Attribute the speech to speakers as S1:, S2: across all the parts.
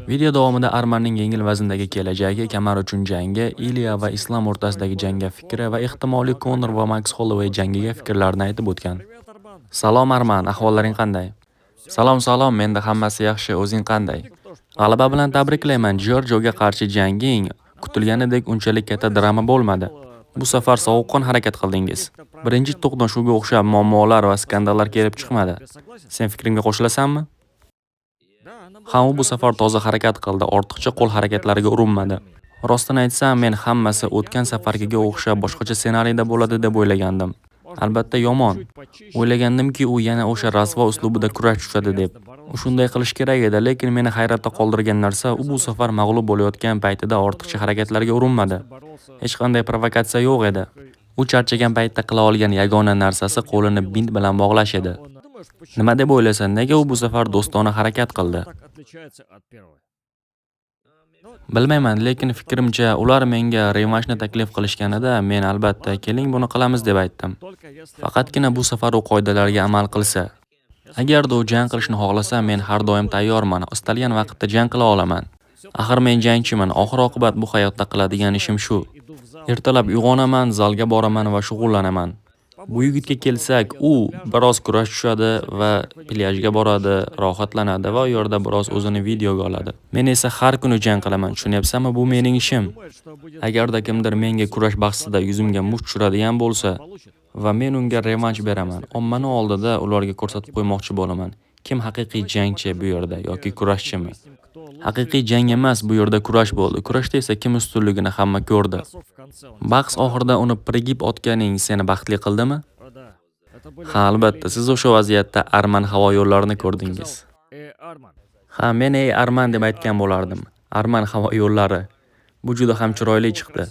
S1: Video davomida Armanning yengil vazndagi kelajagi, kamar uchun jangi, Iliya va Islom o'rtasidagi jangga fikri va ehtimoliy Konor va Max Holloway jangiga fikrlarini aytib o'tgan. Salom Arman, ahvollaring qanday? Salom, salom, menda hammasi yaxshi, o'zing qanday? G'alaba bilan tabriklayman. Jorjoga qarshi janging kutilganidek unchalik katta drama bo'lmadi. Bu safar sovuqqon harakat qildingiz. Birinchi to'qnashuvga o'xshab muammolar va skandallar kelib chiqmadi. Sen fikrimga qo'shilasanmi? Ha, u bu safar toza harakat qildi, ortiqcha qo'l harakatlariga urinmadi. Rostini aytsam, men hammasi o'tgan safargiga o'xshab boshqacha ssenariyda bo'ladi deb o'ylagandim. Albatta yomon. O'ylagandimki, u yana o'sha rasvo uslubida kurash tushadi deb. U shunday qilish kerak edi, lekin meni hayratda qoldirgan narsa, u bu safar mag'lub bo'layotgan paytida ortiqcha harakatlarga urinmadi. Hech qanday provokatsiya yo'q edi. U charchagan paytda qila olgan yagona narsasi qo'lini bint bilan bog'lash edi. Nima deb o'ylaysan, nega u bu safar do'stona harakat qildi? Bilmayman, lekin fikrimcha, ular menga revanshni taklif qilishganida, men albatta keling buni qilamiz deb aytdim. Faqatgina bu safar u qoidalarga amal qilsa. Agarda u jang qilishni xohlasa, men har doim tayyorman, istalgan vaqtda jang qila olaman. Axir men jangchiman, oxir-oqibat bu hayotda qiladigan ishim shu. Ertalab uyg'onaman, zalga boraman va shug'ullanaman. Bu yigitga kelsak, u biroz kurash tushadi va plyajga boradi, rohatlanadi va u yerda biroz o'zini videoga oladi. Men esa har kuni jang qilaman, tushunyapsanmi, bu mening ishim. Agarda kimdir menga kurash bahsida yuzimga musht tushiradigan bo'lsa va men unga revansh beraman, ommani oldida ularga ko'rsatib qo'ymoqchi bo'laman. Kim haqiqiy jangchi bu yerda yoki kurashchimi? Haqiqiy jang emas, bu yerda kurash bo'ldi. Kurashda esa kim ustunligini hamma ko'rdi. Bahs oxirida uni prigib otganing seni baxtli qildimi? Ha, albatta, siz o'sha vaziyatda Arman havo yo'llarini ko'rdingiz. Ha, men ey Arman deb aytgan bo'lardim. Arman havo yo'llari. Bu juda ham chiroyli chiqdi.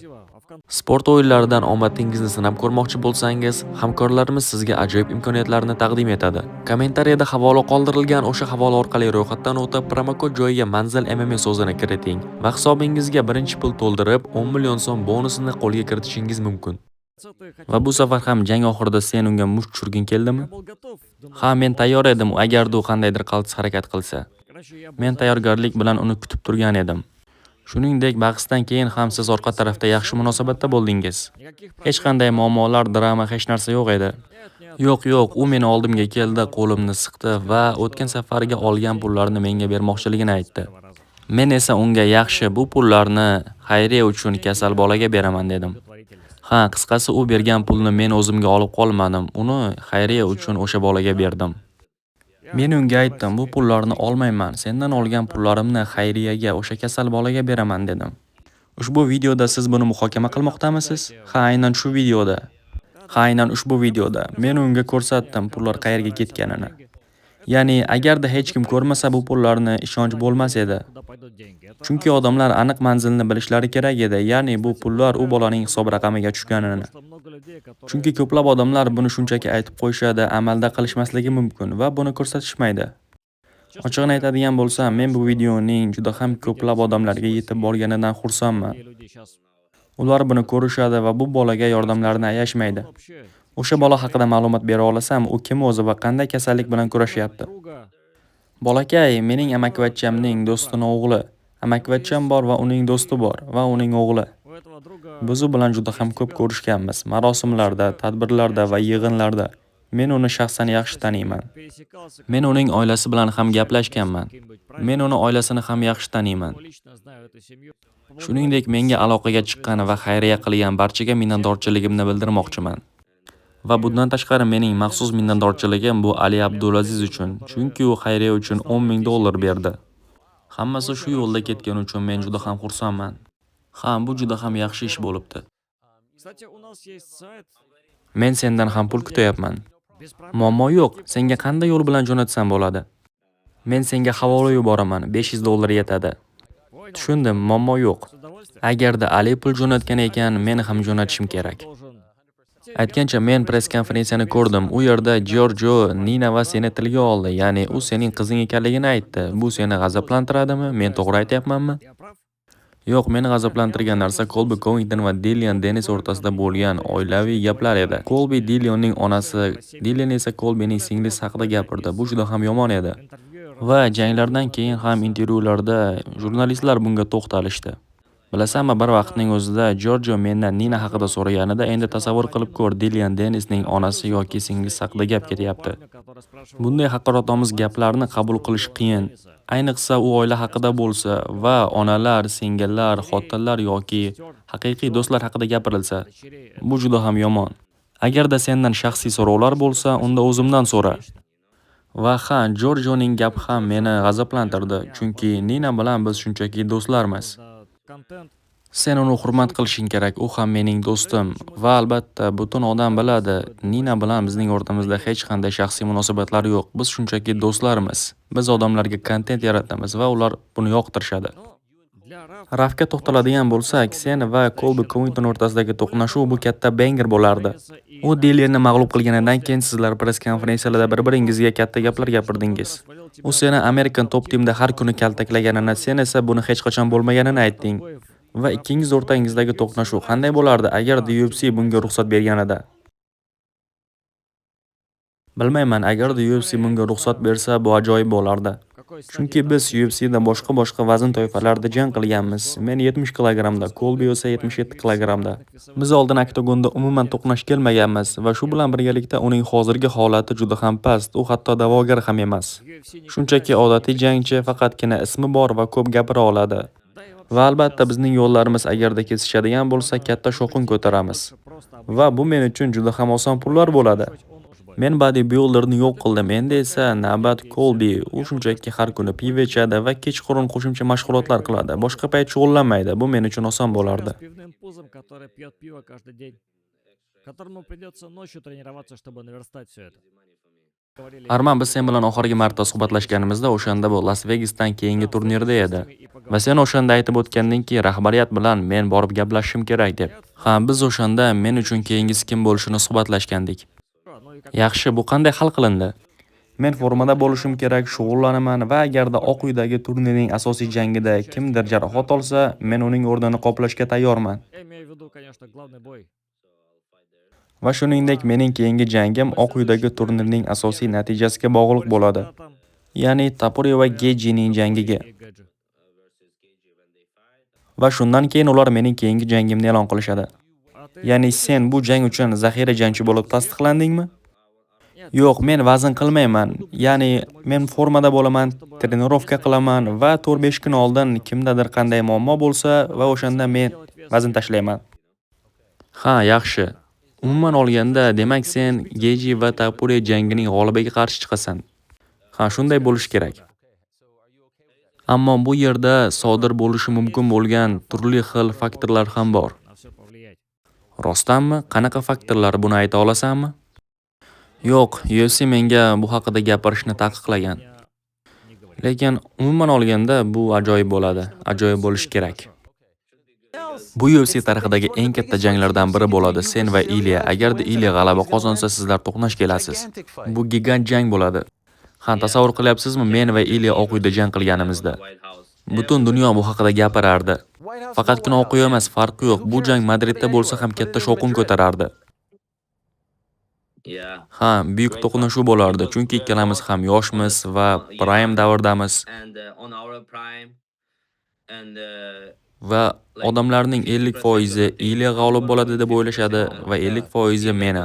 S1: Sport o'yinlaridan omadingizni sinab ko'rmoqchi bo'lsangiz, hamkorlarimiz sizga ajoyib imkoniyatlarni taqdim etadi. Kommentariyada havola qoldirilgan o'sha havola orqali ro'yxatdan o'tib, promokod joyiga manzil MMA so'zini kiriting va hisobingizga birinchi pul to'ldirib, 10 million so'm bonusini qo'lga kiritishingiz mumkin. Va bu safar ham jang oxirida sen unga musht tushirging keldimi? Ha, men tayyor edim, agarda u qandaydir qaltis harakat qilsa. Men tayyorgarlik bilan uni kutib turgan edim. Shuningdek, bahsdan keyin ham siz orqa tarafda yaxshi munosabatda bo'ldingiz. Hech qanday muammolar, drama, hech narsa yo'q edi. Yo'q, yo'q, u meni oldimga keldi, qo'limni siqdi va o'tgan safargi olgan pullarni menga bermoqchiligini aytdi. Men esa unga yaxshi, bu pullarni xayriya uchun kasal bolaga beraman dedim. Ha, qisqasi u bergan pulni men o'zimga olib qolmadim, uni xayriya uchun o'sha bolaga berdim. Men unga aytdim, bu pullarni olmayman, sendan olgan pullarimni xayriyaga o'sha kasal bolaga beraman dedim. Ushbu videoda siz buni muhokama qilmoqdamisiz? Ha, aynan shu videoda. Ha, aynan ushbu videoda. Men unga ko'rsatdim pullar qayerga ketganini. Ya'ni agarda hech kim ko'rmasa bu pullarni ishonch bo'lmas edi. Chunki odamlar aniq manzilni bilishlari kerak edi, ya'ni bu pullar u bolaning hisob raqamiga tushganini. Chunki ko'plab odamlar buni shunchaki aytib qo'yishadi, amalda qilishmasligi mumkin va buni ko'rsatishmaydi. Ochig'ini aytadigan bo'lsam, men bu videoning juda ham ko'plab odamlarga yetib borganidan xursandman. Ular buni ko'rishadi va bu bolaga yordamlarini ayashmaydi. O'sha bola haqida ma'lumot bera olasam, u kim o'zi va qanday kasallik bilan kurashyapti? Bolakay mening amakivachchamning do'stini o'g'li. Amakivachcham bor va uning do'sti bor va uning o'g'li. Biz u bilan juda ham ko'p ko'rishganmiz. Marosimlarda, tadbirlarda va yig'inlarda. Men uni shaxsan yaxshi taniyman. Men uning oilasi bilan ham gaplashganman. Men uni oilasini ham yaxshi taniyman. Shuningdek, menga aloqaga chiqqan va xayriya qilgan barchaga minnatdorchiligimni bildirmoqchiman. Va bundan tashqari mening maxsus minnatdorchiligim bu Ali Abdulaziz uchun, chunki u xayriya uchun $10,000 berdi. Hammasi shu yo'lda ketgani uchun men juda ham xursandman. Ha, bu juda ham yaxshi ish bo'libdi. Men sendan ham pul kutayapman. Muammo yo'q, senga qanday yo'l bilan jo'natsam bo'ladi? Men senga havola yuboraman, $500 yetadi. Tushundim, muammo yo'q. Agarda Ali pul jo'natgan ekan, men ham jo'natishim kerak. Aytgancha, men press-konferensiyani ko'rdim. U yerda Jorjo Nina va seni tilga oldi, ya'ni u sening qizing ekanligini aytdi. Bu seni g'azablantiradimi? Men to'g'ri aytyapmanmi? Yo'q, meni g'azablantirgan narsa Kolbi Kovington va Dilian Denis o'rtasida bo'lgan oilaviy gaplar edi. Kolbi Dilionning onasi, Dilian esa Kolbining singlisi haqida gapirdi. Bu juda ham yomon edi. Va janglardan keyin ham intervyularda jurnalistlar bunga to'xtalishdi. Bilasanmi, bir vaqtning o'zida Jorjo mendan Nina haqida so'raganida, endi tasavvur qilib ko'r, Dilian Denisning onasi yoki singlisi haqida gap ketyapti. Bunday haqoratomuz gaplarni qabul qilish qiyin. Ayniqsa u oila haqida bo'lsa va onalar, singillar, xotinlar yoki haqiqiy do'stlar haqida gapirilsa, bu juda ham yomon. Agarda sendan shaxsiy so'rovlar bo'lsa, unda o'zimdan so'ra. Va ha, Jorjoning gapi ham meni g'azablantirdi, chunki Nina bilan biz shunchaki do'stlarmiz. Sen uni hurmat qilishing kerak, u ham mening do'stim va albatta butun odam biladi, Nina bilan bizning o'rtamizda hech qanday shaxsiy munosabatlar yo'q. Biz shunchaki do'stlarmiz. Biz odamlarga kontent yaratamiz va ular buni yoqtirishadi. Rafga to'xtaladigan bo'lsak, sen va Kolbi Kovington o'rtasidagi to'qnashuv bu katta banger bo'lardi. U Dilianni mag'lub qilganidan keyin sizlar press-konferensiyalarda bir-biringizga katta gaplar gapirdingiz. U seni American Top Team'da har kuni kaltaklaganini, sen esa buni hech qachon bo'lmaganini aytding. Va ikkingiz o'rtangizdagi to'qnashuv qanday bo'lardi agarda UFC bunga ruxsat berganida? Bilmayman, agarda UFC bunga ruxsat bersa, bu ajoyib bo'lardi. Chunki biz UFCda boshqa-boshqa vazn toifalarida jang qilganmiz. Men 70 kilogrammda, Kolbi esa 77 kilogrammda. Biz oldin oktagonda umuman to'qnash kelmaganmiz va shu bilan birgalikda uning hozirgi holati juda ham past, u hatto da'vogar ham emas. Shunchaki odatiy jangchi, faqatgina ismi bor va ko'p gapira oladi. Va albatta bizning yo'llarimiz agarda kesishadigan bo'lsa, katta shovqin ko'taramiz. Va bu men uchun juda ham oson pullar bo'ladi. Men bodybuilderni yo'q qildim, endi esa navbat Kolbi. U shunchaki har kuni pivo ichadi va kechqurun qo'shimcha mashg'ulotlar qiladi. Boshqa payt shug'ullanmaydi. Bu men uchun oson bo'lardi. Arman, biz sen bilan oxirgi marta suhbatlashganimizda o'shanda bu Las Vegasdan keyingi turnirda edi. Va sen o'shanda aytib o'tgandingki, rahbariyat bilan men borib gaplashishim kerak deb. Ha, biz o'shanda men uchun keyingisi kim bo'lishini suhbatlashgandik. Yaxshi, bu qanday hal qilindi? Men formada bo'lishim kerak, shug'ullanaman va agarda Oq uydagi turnirning asosiy jangida kimdir jarohat olsa, men uning o'rnini qoplashga tayyorman. Va shuningdek, mening keyingi jangim Oq uydagi turnirning asosiy natijasiga bog'liq bo'ladi. Ya'ni Topuria va Gejining jangiga. Va shundan keyin ular mening keyingi jangimni e'lon qilishadi. Ya'ni sen bu jang uchun zaxira jangchi bo'lib tasdiqlandingmi? Yo'q, men vazn qilmayman. Ya'ni men formada bo'laman, trenirovka qilaman va 4-5 kun oldin kimdadir qanday muammo bo'lsa va o'shanda men vazn tashlayman. Ha, yaxshi. Umuman olganda, demak sen Geji va Topuria jangining g'olibiga qarshi chiqasan. Ha, shunday bo'lishi kerak. Ammo bu yerda sodir bo'lishi mumkin bo'lgan turli xil faktorlar ham bor. Rostdanmi? Qanaqa faktorlar, buni ayta olasanmi? Yo'q, UFC menga bu haqida gapirishni taqiqlagan. Lekin umuman olganda bu ajoyib bo'ladi, ajoyib bo'lishi kerak. Bu UFC tarixidagi eng katta janglardan biri bo'ladi, sen va Ilya. Agarda Ilya g'alaba qozonsa, sizlar to'qnash kelasiz. Bu gigant jang bo'ladi. Ha, tasavvur qilyapsizmi, men va Ilya Oq uyda jang qilganimizda. Butun dunyo bu haqida gapirardi. Faqatgina Oq uy emas, farqi yo'q. Bu jang Madridda bo'lsa ham katta shovqin ko'tarardi. Ha, buyuk to'qnashuv bo'lardi, chunki ikkalamiz ham yoshmiz va prime davrdamiz. Va odamlarning 50% Ilya g'olib bo'ladi deb o'ylashadi va 50% meni.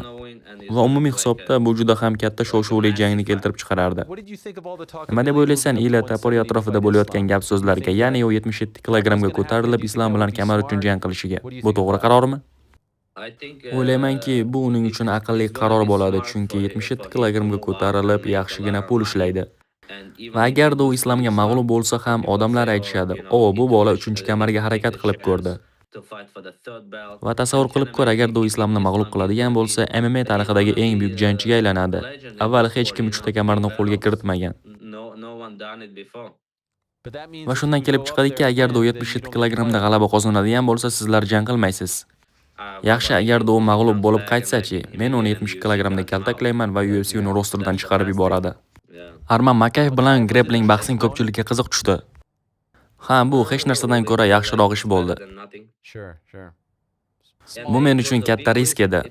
S1: Va umumiy hisobda bu juda ham katta shov-shuvli jangni keltirib chiqarardi. Nima deb o'ylaysan Ilya Topuria atrofida bo'layotgan gap-so'zlarga, ya'ni u 77 kilogrammga ko'tarilib Islom bilan kamar uchun jang qilishiga? Bu to'g'ri qarormi? O'ylaymanki, bu uning uchun aqlli qaror bo'ladi, chunki 77 kilogrammga ko'tarilib yaxshigina pul ishlaydi. Va agarda u Islomga mag'lub bo'lsa ham odamlar aytishadi, "O, bu bola 3-kamarga harakat qilib ko'rdi." Va tasavvur qilib ko'r, agarda u Islomni mag'lub qiladigan bo'lsa, MMA tarixidagi eng buyuk jangchiga aylanadi. Avval hech kim 3 ta kamarni qo'lga kiritmagan. Va shundan kelib chiqadiki, agarda u 77 kilogrammda g'alaba qozonadigan bo'lsa, sizlar jang qilmaysiz. Yaxshi, agarda u mag'lub bo'lib qaytsa-chi, men uni 70 kilogrammda kaltaklayman va UFC uni rosterdan chiqarib yuboradi. Arman Makayev bilan grepling bahsing ko'pchilikka qiziq tushdi. Ha, bu hech narsadan ko'ra yaxshiroq ish bo'ldi. Bu men uchun katta risk edi.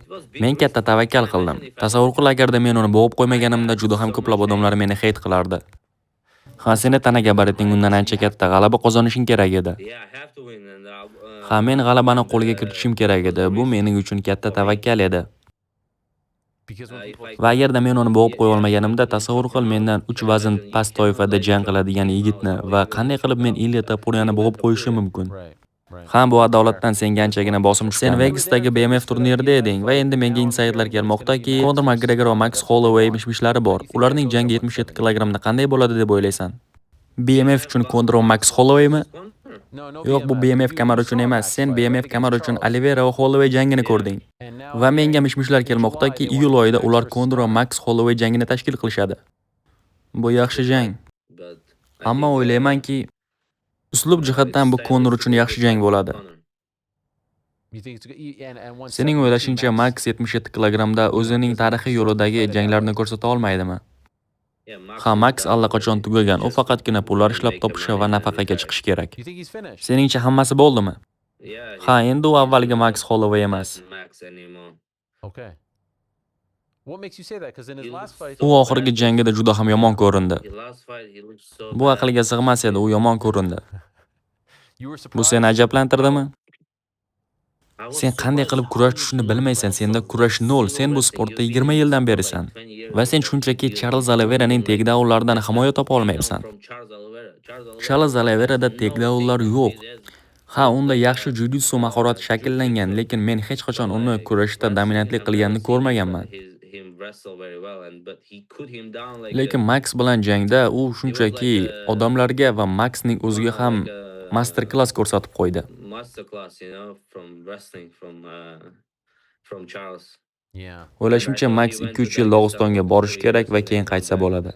S1: Men katta tavakkal qildim. Tasavvur qil, agarda men uni bo'g'ib qo'ymaganimda juda ham ko'plab odamlar meni heyt qilardi. Ha, seni tana gabariting undan ancha katta, g'alaba qozonishing kerak edi. Ha, men g'alabani qo'lga kiritishim kerak edi. Bu mening uchun katta tavakkal edi. Va agarda men uni bo'g'ib qo'ya olmaganimda, tasavvur qil, mendan 3 vazn past toifada jang qiladigan yigitni va qanday qilib men Ilya Topuriyani bo'g'ib qo'yishim mumkin? Ha, bu adolatdan senga anchagina bosim tushgandi. Sen Vegasdagi BMF turnirida eding va endi menga insaytlar kelmoqdaki, Conor McGregor va Max Holloway mish-mishlari bor. Ularning jangi 77 kilogrammda qanday bo'ladi deb o'ylaysan? BMF uchun Conor va Max Hollowaymi? Yo'q, bu BMF kamar uchun emas. Sen BMF kamar uchun Oliveira va Holloway jangini ko'rding. Va menga mish-mishlar kelmoqdaki, iyul oyida ular Conor va Max Holloway jangini tashkil qilishadi. Bu yaxshi jang. Ammo o'ylaymanki, uslub jihatdan bu Conor uchun yaxshi jang bo'ladi. Sening o'ylashingcha, Max 77 kilogrammda o'zining tarixiy yo'lidagi janglarni ko'rsata olmaydimi? Ha, Max allaqachon tugagan. U faqatgina pullar ishlab topishi va nafaqaga chiqishi kerak. Seningcha hammasi bo'ldimi? Ha, endi u avvalgi Max Holloway emas. U oxirgi jangida juda ham yomon ko'rindi. Bu aqlga sig'mas edi, u yomon ko'rindi. Bu seni ajablantirdimi? Sen qanday qilib kurash tushishini bilmaysan, senda kurash nol, sen bu sportda 20 yildan berisan. Va sen shunchaki Charlz Oliveiraning takedownlaridan himoya topa olmayapsan. Charlz Oliveirada takedownlar yo'q. Ha, unda yaxshi jiu-jitsu mahorati shakllangan, lekin men hech qachon uni kurashda dominantlik qilganini ko'rmaganman. Lekin Max bilan jangda u shunchaki odamlarga va Maxning o'ziga ham master-klass ko'rsatib qo'ydi. O'ylashimcha, Max 2-3 yil Dog'istonga borishi kerak va keyin qaytsa bo'ladi.